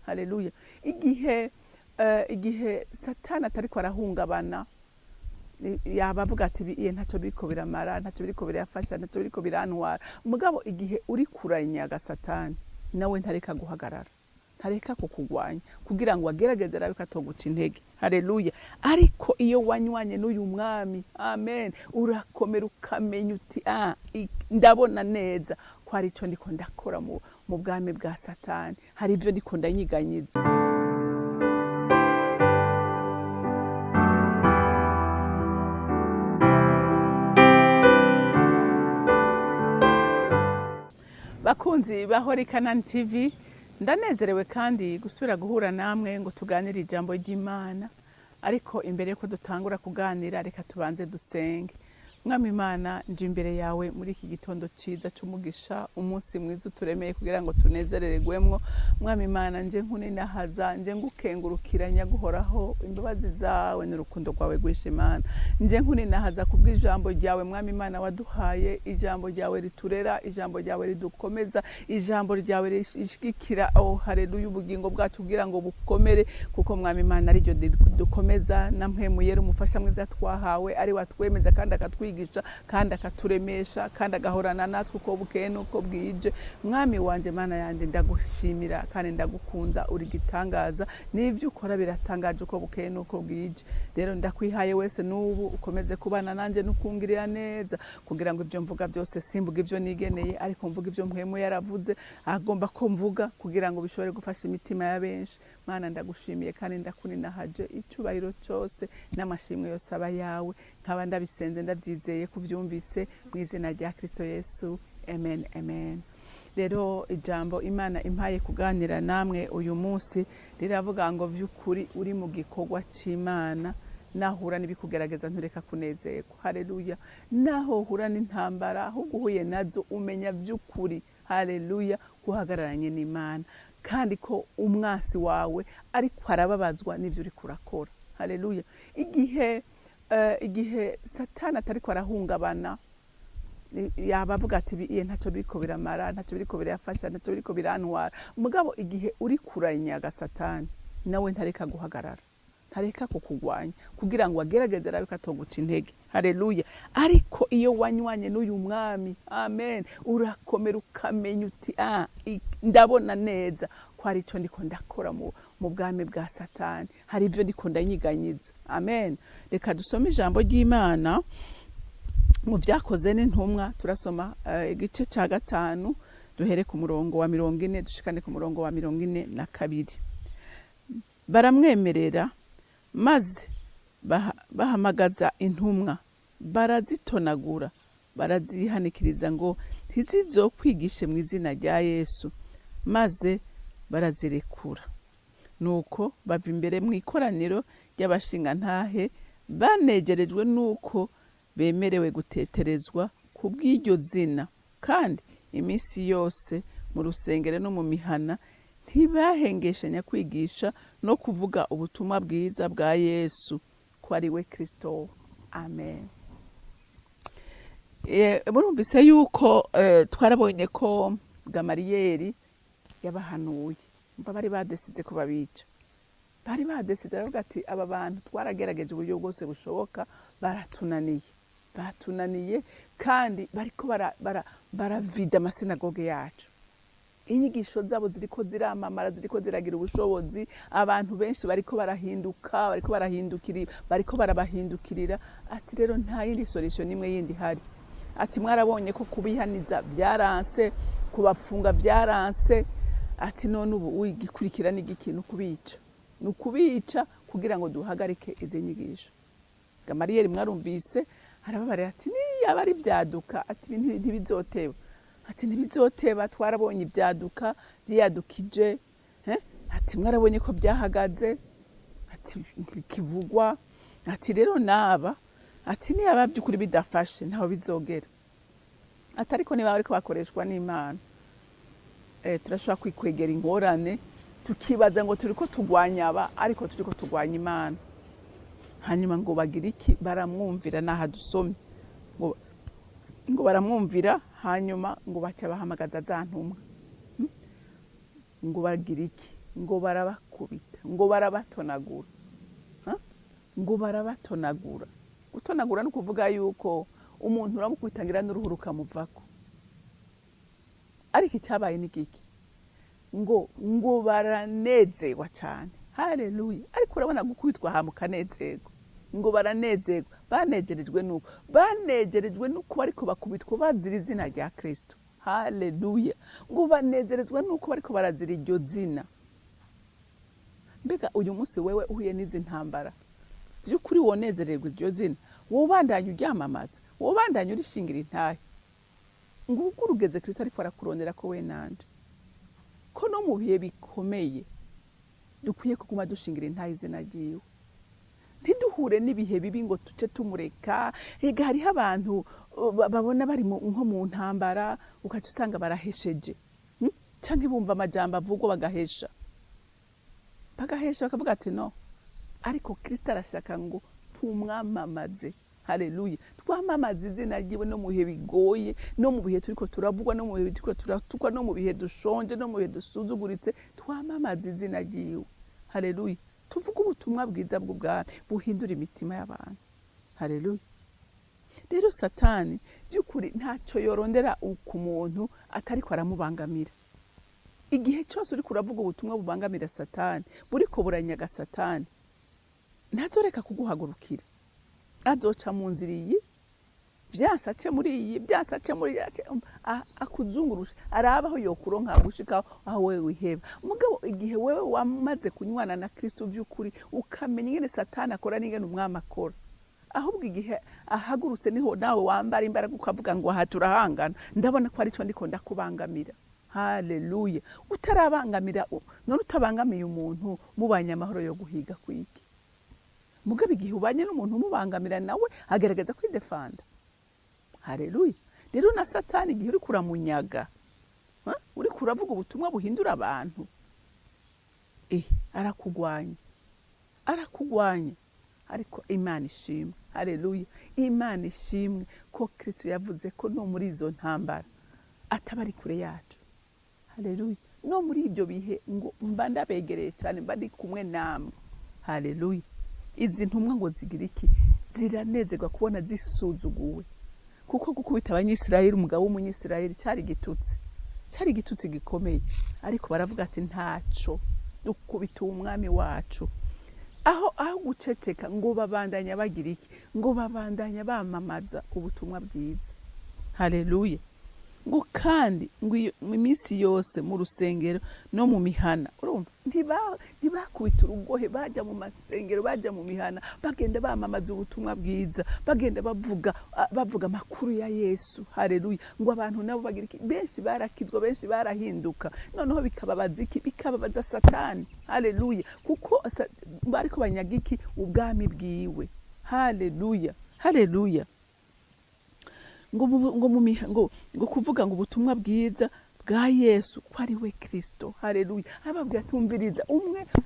Haleluya. Igihe Satani atariko arahungabana, yaba avuga ati: "Iye, ntacyo biriko biramara, ntacyo biriko birafasha, ntacyo biriko birantwara." Mugabo igihe uri kuranyaga Satani, nawe ntareka guhagarara, ntareka kukugwanya kugira ngo agerageze arabe ko atoguca intege. Haleluya. Ariko iyo wanywanye n'uyu mwami, amen, urakomera, ukamenya uti: "Ah, ndabona neza ko hari ico ndiko ndakora mu bwami bwa Satani, hari ivyo ndiko ndanyiganyiza." Bakunzi ba Holy Canaan TV, ndanezerewe kandi gusubira guhura namwe ngo tuganire ijambo ry'Imana. Ariko imbere yuko dutangura kuganira, reka tubanze dusenge. Mwami Imana, nje imbere yawe muri iki gitondo ciza c'umugisha, umunsi mwiza uturemeye kugira ngo tunezerererwemwo. Mwami Imana, nje nkuninahaza, nje ngukengurukira nyaguhoraho imbabazi zawe n'urukundo rwawe rwinshi. Imana, nje nkuninahaza kubw'ijambo ryawe, Mwami Imana, waduhaye, ijambo ryawe riturera, ijambo ryawe ridukomeza, ijambo ryawe rishigikira, oh haleluya, ubugingo bwacu kugira ngo bukomere, kuko Mwami Imana ariryo dukomeza, na Mpwemu Yera umufasha mwiza twahawe ari watwemeza kandi akatwigisha kandi akaturemesha kandi agahorana natwe uko bukeye n'uko bwije. Mwami wanje, Mana yanjye, ndagushimira kandi ndagukunda, uri gitangaza n'ibyo ukora biratangaje uko bukeye n'uko bwije. Rero ndakwihaye wese n'ubu, ukomeze kubana nanjye n'ukungirira neza, kugira ngo ibyo mvuga byose simvuga ibyo nigeneye, ariko mvuga ibyo Mpwemu yaravuze agomba ko mvuga, kugira ngo bishobore gufasha imitima ya benshi. Mana, ndagushimiye kandi ndakuninahaje, icyubahiro cyose n'amashimwe yose aba yawe. Nkaba ndabisenze ndabyizeye kuvyumvise, mu izina rya Kristo Yesu, amen, amen. Rero ijambo Imana impaye kuganira namwe uyu munsi riravuga ngo: vy'ukuri uri mu gikorwa c'Imana, nahura n'ibikugerageza ntureka kunezerwa. Haleluya. Naho uhura n'intambara, ahubwo uhuye nazo umenya vy'ukuri, haleluya, guhagararanye n'Imana, kandi ko umwasi wawe ariko arababazwa n'ivyo uriko urakora. Haleluya. Igihe Satani atariko arahungabana, yaba avuga ati: "Iye, ntacyo biriko biramara, ntacyo biriko birafasha, ntacyo biriko birantwara." Mugabo igihe uri kuranyaga Satani, nawe ntareka guhagarara, ntareka kukugwanya kugira ngo agerageze arabe ko atoguca intege. Haleluya. Ariko iyo wanywanye n'uyu mwami, amen, urakomera, ukamenya uti: "Ah, ndabona neza ko hari ico ndiko ndakora mu bwami bwa Satani, hari ivyo ndiko ndanyiganyiza." Amen. Reka dusome ijambo ry'Imana mu Vyakoze n'Intumwa. Turasoma igice cya 5, duhere ku murongo wa 40 dushikane ku murongo wa 42. Baramwemerera, maze bahamagaza intumwa, barazitonagura, barazihanikiriza ngo ntizizokwigishe mu izina rya Yesu, maze barazirekura. Nuko bava imbere mu ikoraniro ry'abashingantahe banegerejwe nuko bemerewe guteterezwa ku bw'iryo zina. Kandi iminsi yose mu rusengero no mu mihana ntibahengeshanya kwigisha no kuvuga ubutumwa bwiza bwa Yesu ko ari we Kristo. Amen. Murumvise yuko twarabonye ko Gamariyeri yabahanuye. Mva bari badesize ko babica, bari badesize, baravuga ati: "Aba bantu twaragerageje uburyo bwose bushoboka, baratunaniye, batunaniye, kandi bariko baravida amasinagoge yacu. Inyigisho zabo ziriko ziramamara, ziriko ziragira ubushobozi, abantu benshi bariko barahinduka, bariko barahindukirira, bariko barabahindukirira." Ati: "Rero nta yindi solution nimwe yindi ihari." Ati: "Mwarabonye ko kubihaniza byaranse, kubafunga byaranse." Ati: "None ubu igikurikira ni igiki? Ni ukubica, ni ukubica kugira ngo duhagarike izi nyigisho." Gamariyeri mwarumvise arababarira ati: "Niyaba ari ibyaduka," ati, "ibintu ntibizoteba." Ati: "Ntibizoteba, twarabonye ibyaduka byiyadukije." Ati: "Mwarabonye ko byahagaze," ati, "ntibikivugwa." Ati: "Rero naba," ati, "niyaba by'ukuri bidafashe, ntaho bizogera." Ati: "Ariko niba bariko bakoreshwa n'Imana, turashobora kwikwegera ingorane, tukibaza ngo turiko turwanya aba, ariko turiko turwanya Imana." Hanyuma ngo bagira iki? Baramwumvira. N'aha dusomye ngo baramwumvira, hanyuma ngo baca bahamagaza za ntumwa. Ngo bagira iki? Ngo barabakubita, ngo barabatonagura. Ha? Ngo barabatonagura. Gutonagura ni ukuvuga yuko umuntu uramukubitangira n'uruhu rukamuvako. Ariko icyabaye ni giki? Ngo baranezerwa cyane. Haleluya! Ariko urabona gukubitwa hama ukanezerwa. Ngo baranezerwa, banegerejwe nuko, banegerejwe nuko bariko bakubitwa bazira izina rya Kristo. Haleluya! Ngo banezerezwa nuko bariko barazira iryo zina. Mbega uyu munsi wewe uhuye n'izi ntambara, by'ukuri wonezererwa iryo zina? Wobandanya uryamamaza? Wobandanya urishingira intahe? Nguko urugeze Kristo ariko arakurondera ko we nanje, ko no mu bihe bikomeye dukwiye kuguma dushingira intahe izina ryiwe, ntiduhure n'ibihe bibi ngo tuce tumureka. Ega hariho abantu babona bari nko mu ntambara, ukaca usanga barahesheje, Canke bumva amajambo avugwa bagahesha, bagahesha bakavuga ati no. Ariko Kristo arashaka ngo tumwamamaze. Haleluya! Twamamaze izina ryiwe no mu bihe bigoye, no mu bihe turiko turavugwa, no mu bihe turiko turatukwa, no mu bihe dushonje, no mu bihe dusuzuguritse, twamamaze izina ryiwe. Haleluya! Tuvuge ubutumwa bwiza bw'ubwami buhindura imitima y'abantu. Haleluya! Rero Satani by'ukuri ntacyo yorondera ku muntu atariko aramubangamira. Igihe cyose uriko uravuga ubutumwa bubangamira Satani, buriko buranyaga Satani, ntazoreka kuguhagurukira. Azoca mu nzira iyi, vyanse ace muri iyi, vyanse ace muri iyi, akuzungurusha, arabe aho yokuronka gushika aho wewe wiheba. Mugabo igihe wewe wamaze kunywana na Kristo vy'ukuri, ukamenya ingene Satani akora n'ingene umwami akora, ahubwo igihe ahagurutse niho nawe wambara imbaraga ukavuga ngo aha turahangana, ndabona ko arico ndiko ndakubangamira. Haleluya! Utarabangamira, none utabangamiye umuntu mubanye amahoro yo guhiga kwiki? Mugabo igihe ubanye n'umuntu umubangamira, nawe agerageza kwidefanda. Haleluya! Rero na Satani igihe uriko uramunyaga, ha? Uriko uravuga ubutumwa buhindura abantu, arakugwanya, arakugwanya. Ariko Imana ishimwe. Haleluya! Imana ishimwe ko Kristo yavuze ko no muri izo ntambara ataba ari kure yacu. Haleluya! No muri ibyo bihe ngo mba ndabegereye cyane, mba ndi kumwe namwe. Haleluya! Izi ntumwa ngo zigira iki? Ziranezerwa kubona zisuzuguwe, kuko gukubita Abanyisirayeli, umugabo w'Umunyisirayeli, cyari igitutsi, cyari igitutsi gikomeye. Ariko baravuga ati ntaco, dukubita umwami wacu. Aho guceceka ngo babandanya bagira iki? Ngo babandanya bamamaza ubutumwa bwiza. Haleluya! Ngo kandi ngo iyo iminsi yose mu rusengero no mu mihana, urumva ntibakubita urugohe, bajya mu masengero, bajya mu mihana, bagenda bamamaza ubutumwa bwiza, bagenda bavuga amakuru ya Yesu. Haleluya! Ngo abantu nabo bagira iki? Benshi barakizwa, benshi barahinduka. Noneho bikababaza iki? Bikababaza Satani. Haleluya! Kuko bariko banyaga iki? Ubwami bwiwe. Haleluya! Haleluya! Ngo ngo mu miha-, ngo kuvuga ngo ubutumwa bwiza bwa Yesu ko ari we Kristo. Haleluya! Ababwira tumviriza,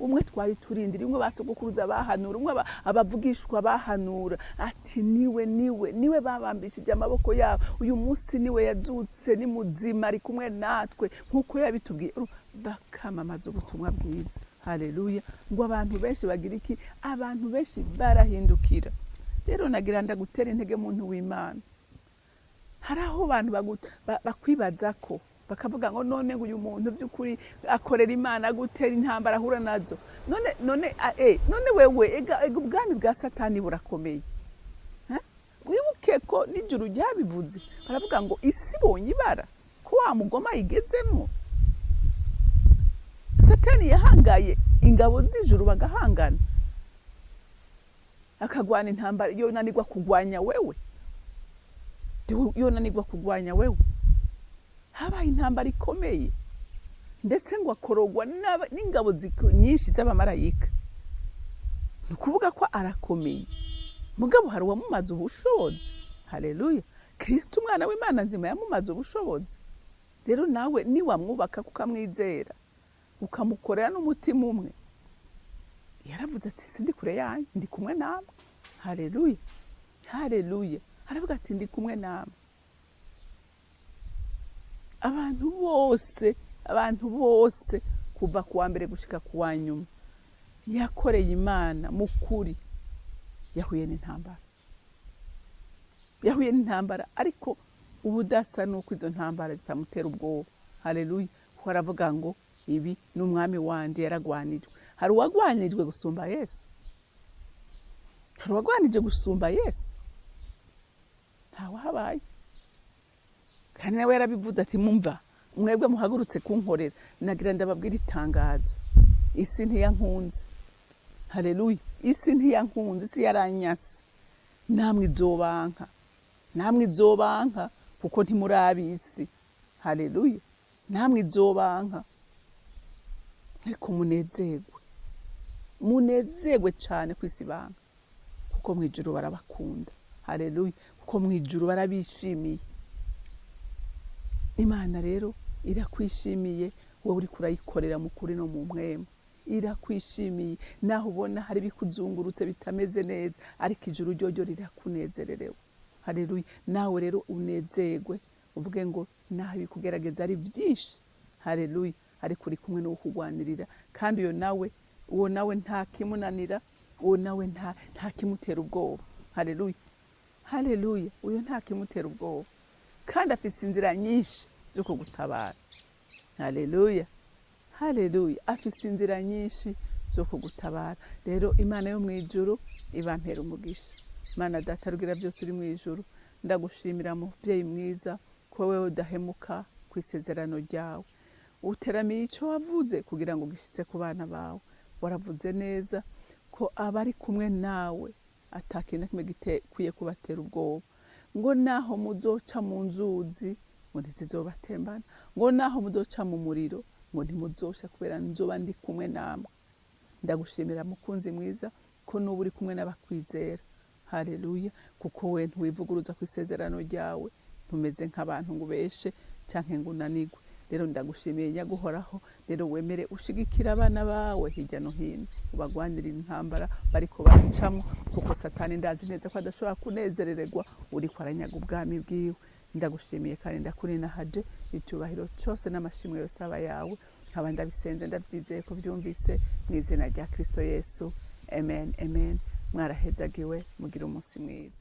umwe twari turindira, umwe basogokuruza bahanura, umwe abavugishwa bahanura, ati niwe, niwe, niwe babambishije amaboko yabo, uyu munsi niwe yazutse, ni muzima, ari kumwe natwe nkuko yabitubwiye. Bakamamaza ubutumwa bwiza. Haleluya! Ngo abantu benshi bagira iki? Abantu benshi barahindukira. Rero nagira ndagutera intege muntu w'Imana. Hari aho abantu bakwibaza ko bakavuga ngo none ngo uyu muntu by'ukuri akorera Imana gutera intambara ahura nazo. None wewe ega ubwami bwa Satani burakomeye. Ha? Wibuke ko n'ijuru ryabivuze, baravuga ngo isi ibonye ibara ko wa mugoma igezemo. Satani yahangaye ingabo z'ijuru bagahangana, akagwana intambara, yonanirwa kugwanya wewe, yonanirwa kugwanya wewe. Habaye intambara ikomeye, ndetse ngo akorogwa n'ingabo nyinshi z'abamarayika. Ni ukuvuga ko arakomeye, mugabo hari uwamumaze ubushobozi. Haleluya! Kristo umwana w'Imana nzima yamumaze ubushobozi. Rero nawe niwamwubaka kukamwizera, ukamukorera n'umutima umwe, yaravuze ati sindi kure yanyu, ndi kumwe namwe. Haleluya! Haleluya! Aravuga ati ndi kumwe namwe. Abantu bose, abantu bose Kuva ku wa mbere gushika ku wa nyuma yakoreye Imana mu kuri, yahuye n'intambara, yahuye n'intambara, ariko ubudasa nuko izo ntambara zitamutera ubwoba. Haleluya! Kuko aravuga ngo ibi ni umwami wanje yaragwanijwe. Hari uwagwanijwe gusumba Yesu? Hari uwagwanije gusumba Yesu? Ntawahabaye. Kandi nawe yarabivuze ati mumva mwebwe muhagurutse kunkorera, nagira ndababwira itangazo, isi ntiyankunze. Haleluya! Isi ntiyankunze, isi yaranyase, namwe izobanka, namwe izobanka kuko ntimurabi isi. Haleluya! Namwe izobanka, ariko munezerwe, munezerwe cyane ku isi banka, kuko mu ijuru barabakunda. Haleluya! Kuko mu ijuru barabishimiye. Imana rero irakwishimiye wowe uri kurayikorera mu kuri no mu mwema, irakwishimiye naho ubona hari ibikuzungurutse bitameze neza, ariko ijuru ryoryo rirakunezererewe. Haleluya! Nawe rero unezerwe, uvuge ngo naho ibikugerageza ari byinshi, haleluya, ariko uri kumwe n'uwo kugwanirira, kandi uyo nawe, uwo nawe nta kimunanira, uwo nawe nta kimutera ubwoba. Haleluya, haleluya! Uyo nta kimutera ubwoba, kandi afise inzira nyinshi zo kugutabara. Haleluya, haleluya! Afise inzira nyinshi zo kugutabara. Rero Imana yo mu ijuru ibampera umugisha. Imana Data rugira byose uri mu ijuru, ndagushimira muvyeyi mwiza ko wewe udahemuka ku isezerano ryawe, uteramiye ico wavuze kugira ngo gishitse ku bana bawe. Waravuze neza ko abari kumwe nawe atakintu na kimwe gikwiye kubatera ubwoba, ngo naho muzoca mu nzuzi ngo ntizizobatembana, ngo naho muzoca mu muriro ngo ntimuzosha, kubera nzoba ndi kumwe namwe. Ndagushimira mukunzi mwiza ko nubu uri kumwe n'abakwizera. Haleluya! Kuko we ntiwivuguruza ku isezerano ryawe, ntumeze nk'abantu ngo ubeshe canke ngo unanigwe. Rero ndagushimiye nyaguhoraho, rero wemere ushigikira abana bawe hirya no hino, ubagwanirire intambara bariko baracamo, kuko Satani ndazi neza ko adashobora kunezerererwa uriko aranyaga ubwami bwiwe. Ndagushimiye kandi ndakurinahaje, icyubahiro cyose n'amashimwe yose aba yawe. Nkaba ndabisenze ndabyizeye ko byumvise, mu izina rya Kristo Yesu, amen, amen. Mwarahezagiwe, mugire umunsi mwiza.